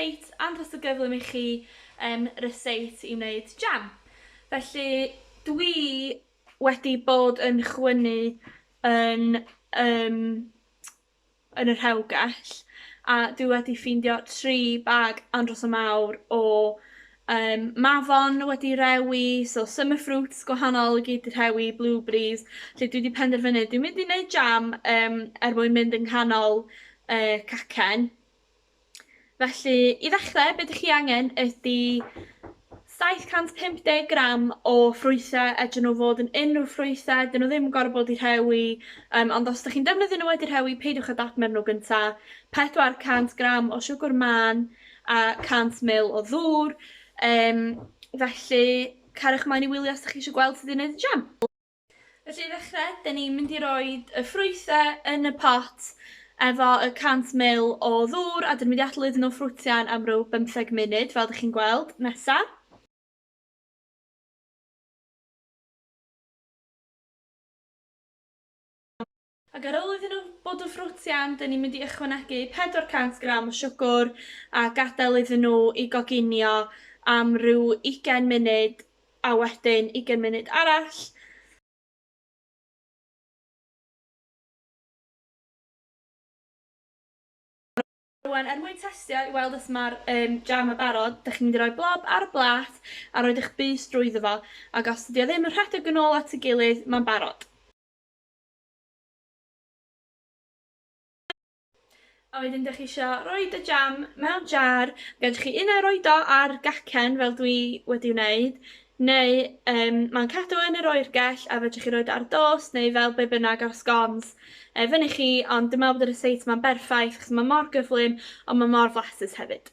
ryseit andros o gyflym i chi, um, ryseit i wneud jam. Felly, dwi wedi bod yn chwynnu yn um, yn y rhewgell a dwi wedi ffeindio 3 bag andros o mawr o yym mafon wedi rewi, so summer fruits gwahanol i gyd 'di rhewi, blueberries, 'lly dwi 'di penderfynu dwi'n mynd i neud jam yym er mwyn mynd yng nghanol y cacen. Felly, i ddechrau, be dych chi angen ydy 750 gram o ffrwythau, edryn nhw fod yn unrhyw ffrwythau, dyn nhw ddim yn gorfod bod i rhewi, um, ond os dych chi'n defnyddio nhw wedi rhewi, peidiwch â dadmer nhw gynta. 400 gram o siwgr mân a 100 ml o ddŵr. Um, felly, cariwch mlaen i wylio os ydych chi eisiau gweld sut i wneud y jam. Felly i ddechrau, dyn ni'n mynd i roid y ffrwythau yn y pot efo y 100 ml o ddŵr a dyn ni'n mynd i adael iddyn nhw ffrwtian am ryw bymtheg munud, fel dych chi'n gweld, nesa. Ac ar ôl iddyn nhw bod yn ffrwtian, dyn ni'n mynd i ychwanegu 400 gram o siwgr a gadael iddyn nhw i goginio am ryw 20 munud a wedyn 20 munud arall. Rwan, er mwyn testio i weld os mae'r um, jam yn barod, dych chi'n mynd i roi blob ar y blat a roed eich bys drwyddo fo, ac os dydy o ddim yn rhedeg yn ôl at ei gilydd, mae'n barod. A wedyn dych chi isio roid y jam mewn jar, gadwch chi un ai roid o ar gacen fel dwi wedi wneud, neu yym mae'n cadw yn yr oergell a fedrwch chi roid o ar dost neu fel be bynnag ar sgones. Yy fyny chi, ond dwi'n meddwl bod y ryseit 'ma'n berffaith achos ma' mor gyflym ond ma' mor flasus hefyd.